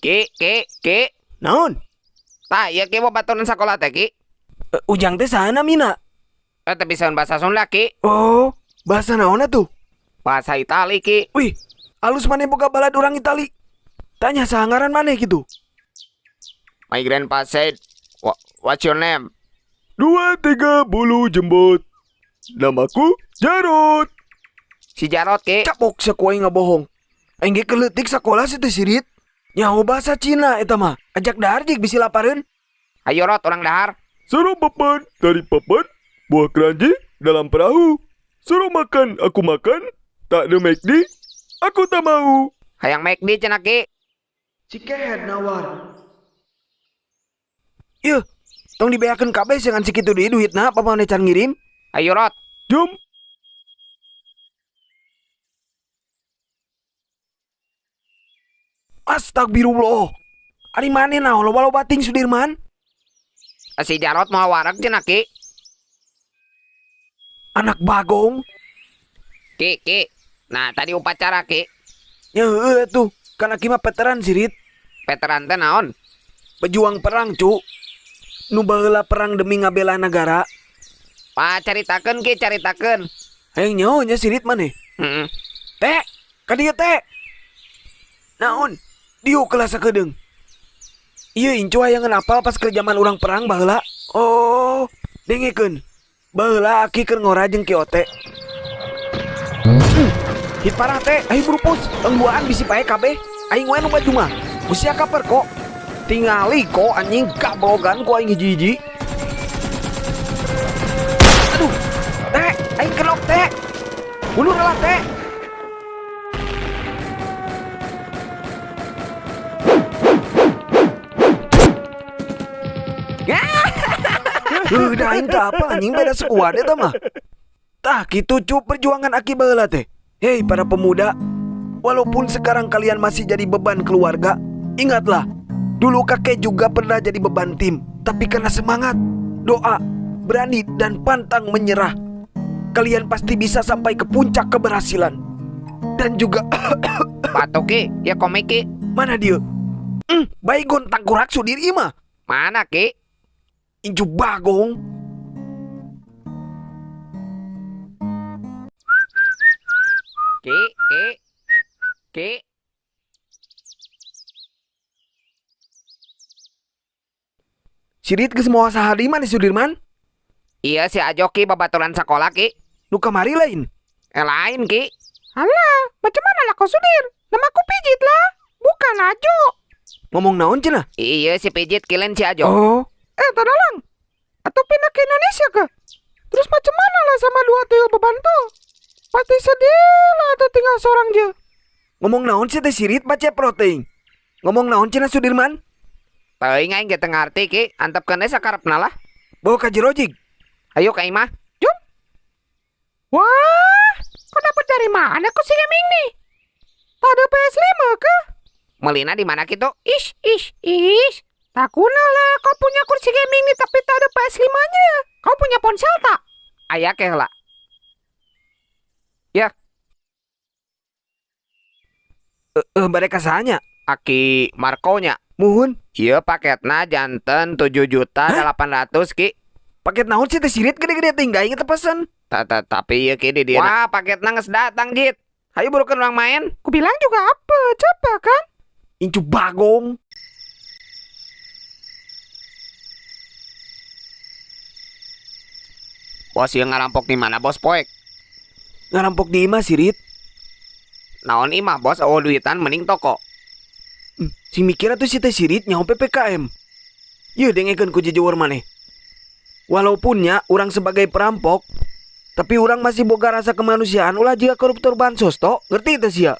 Ki, ki, ki. Naon? Tah, ieu ki babaturan sakola teh, Ki. Ujang teh saha namina? Eh, teu bisa bahasa Sunda, Ki. Oh, bahasa naon atuh? Bahasa Itali, Ki. Wih, alus maneh boga balad urang Itali. Tanya saha ngaran maneh kitu. My grandpa said, "What's your name?" 2 3 bulu jembut. Namaku Jarot. Si Jarot, Ki. Capok sia ku aing ngabohong. Aing ge keleutik sakola si teh sirit. Nyaho bahasa Cina eta mah. Ajak dahar jig bisi lapareun. Ayo Rot, urang dahar. Suruh papan dari papan, buah keranji dalam perahu. Suruh makan, aku makan. Tak ada McD, aku tak mau. Hayang McD cenah, Ki. Cikehet nawar. Yeuh, tong dibeakeun kabeh sia ngan sakitu deui duitna apa maneh can ngirim? Ayo Rot. Jom. Astagfirullah. Ari maneh naon loba-loba ting Sudirman? Si Jarot mau wareg cenah, Ki. Anak bagong. Ki, Ki. Nah, tadi upacara, Ki. Ya heueuh atuh, kan aki mah veteran sirit. Veteran teh naon? Pejuang perang, cu. Nu baheula perang demi ngabela negara. Pak, caritakeun, Ki, caritakeun. Hayang nyaho nya sirit maneh. Heeh. Teh, ka dieu teh. Naon? Diuk kelas sakedeung. Ieu incu hayangan apal pas keur jaman urang perang baheula. Oh, dengekeun. Baheula aki keur ngora jeung Ki Ote. Hit parah teh, aing brupus, engguaan bisi pae kabeh. Aing we nu baju mah. Usia kaper kok. Tingali kok anjing gablogan ku aing hiji-hiji. Aduh, teh, aing kenok teh. Ulur lah teh. Udah aing teh apa anjing beda sekuat eta mah. Tah kitu cu perjuangan aki baheula teh. Hei para pemuda, walaupun sekarang kalian masih jadi beban keluarga, ingatlah, dulu kakek juga pernah jadi beban tim. Tapi karena semangat, doa, berani dan pantang menyerah, kalian pasti bisa sampai ke puncak keberhasilan. Dan juga Batuk, Ki, ya komik, Ki. Mana dia? Baygon tangkurak sudir imah. Mana, Ki? Incu bagong. Ki, ki, ki. Sirit geus moal saha deui maneh Sudirman? Iya si Ajo, Ki, babaturan sakola, Ki. Nu kamari lain? Lain, Ki. Alah, macam mana lah kau Sudir? Namaku Pijit lah, bukan Ajo. Ngomong naon cenah? Iya si Pijit kilen si Ajo. Oh. Tadalang. Atau pindah ke Indonesia ke? Terus macam mana lah sama dua tuyul beban tuh? Pasti sedih lah atau tinggal seorang je. Ngomong naon sih teh sirit baca protein. Ngomong naon cenah Sudirman? Teuing aing ge teu ngarti, Ki. Antepkeun we sakarepna lah. Bawa ka jero jig. Ayo ka imah. Jom. Wah, kau dapat dari mana kau si gaming nih? Tak ada PS5 ke? Melina di mana kitu? Ish, ish, ish. Tak guna lah kau punya kursi gaming nih tapi tak ada PS5-nya. Kau punya ponsel tak? Aya ke heula. Ya. Bade kasahanya? Aki Marco nya. Muhun. Ieu paketna janten tujuh juta Hah? delapan ratus, Ki. Paket naon sih teh sirit gede-gede teh aing teh pesen. Tapi ieu Ki di dieu. Wah, paketna geus datang, Jit. Hayu burukeun urang main. Ku bilang juga apa? Coba kan? Incu bagong. Bos ieu ngarampok di mana, Bos Poek? Ngarampok di imah sirit. Naon imah, Bos? Oh, duitan mending toko. Sing mikir atuh si teh sirit nyaho PPKM. Yeuh dengekeun ku jejeur maneh. Walaupun nya urang sebagai perampok, tapi urang masih boga rasa kemanusiaan ulah jiga koruptor bansos to, ngerti teh sia?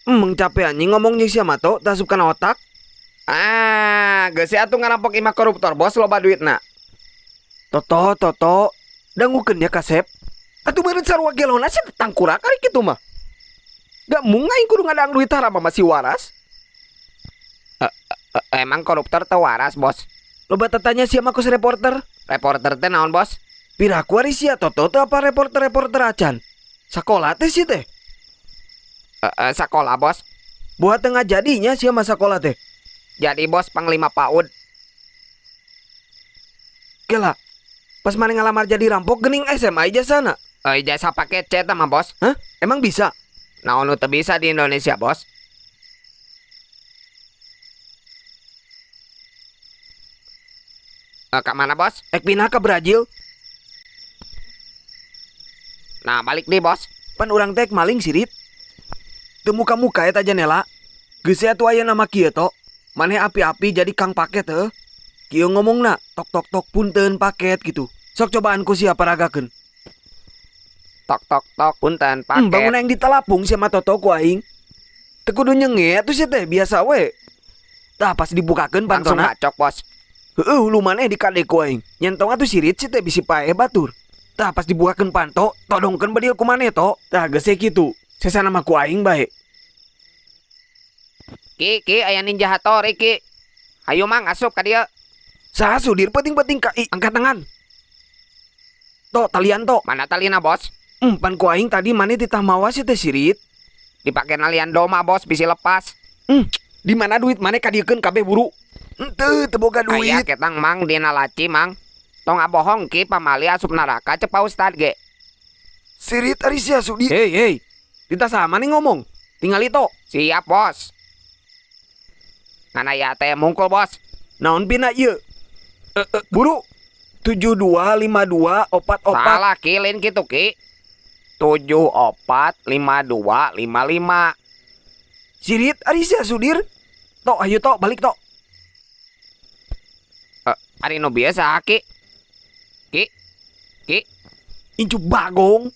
Meng capek anjing ngomong jeung sia mah to, teu asup kana otak. Ah, geus atuh ngarampok imah koruptor, Bos, loba duitna. Toto, toto, dangukeun ya kasep. Atuh meureun sarua gelona sia teh tangkurak ari kitu mah. Gak mung aing kudu ngadang duit haram masih waras. Emang koruptor teu waras, Bos? Loba tatanya sia mah kos reporter. Reporter teh naon, Bos? Piraku ari sia toto teu apa reporter-reporter acan. Sakola teh sia teh. Sekolah, Bos. Buat tengah jadinya sia masa sekolah teh. Jadi bos panglima PAUD. Kela. Pas maneh ngalamar jadi rampok gening SMA ijazahna. Ijazah paket C mah, Bos. Hah? Emang bisa? Naon nu teu bisa di Indonesia, Bos? Ka mana, Bos? Ek pindah ke Brazil. Nah, balik deh, Bos. Pan urang teh maling sirit. Teu muka-muka eta janela. Geus atuh aya nama kieu to. Maneh api-api jadi kang paket heuh. Kieu ngomongna tok tok tok punten paket gitu. Sok cobaan ku sia paragakeun. Tok tok tok punten paket. Bangun yang ditelapung sia mah toto ku aing. Teu kudu nyenge atuh sia teh biasa we. Tah pas dibukakeun langsung pantona. bacok, Bos. Heueuh hulu maneh dikade ku aing. Nyentong atuh sirit sia teh bisi paeh batur. Tah pas dibukakeun panto, todongkeun bedil ku maneh to. Tah geus kitu. Sesana mah ku aing bae. Ki, ki aya ninja hatori, Ki. Hayu mang asup ka dieu. Saha sudir penting-penting ka i, angkat tangan. To talian to. Mana talina, Bos? Pan ku aing tadi maneh titah mawa sia teh sirit. Dipake nalian doma, Bos, bisi lepas. Di mana duit maneh kadieukeun kabeh buru? Henteu, teu boga Aya duit. ketang mang dina laci, Mang. Tong abohong ki pamali asup neraka cek Pak Ustad ge. Sirit ari sia sudi. Hei, hei. Titah saha maneh ngomong? Tingali to. Siap, Bos. Ngan aya teh mungkul, Bos. Naon pina ieu? Buru. 7252 44. Salah ki, lain kitu ki. 74 52 55. Sirit ari sia sudir. Tok ayo tok balik tok. Ari nu bieu saha ki? Ki. Ki. Incu bagong.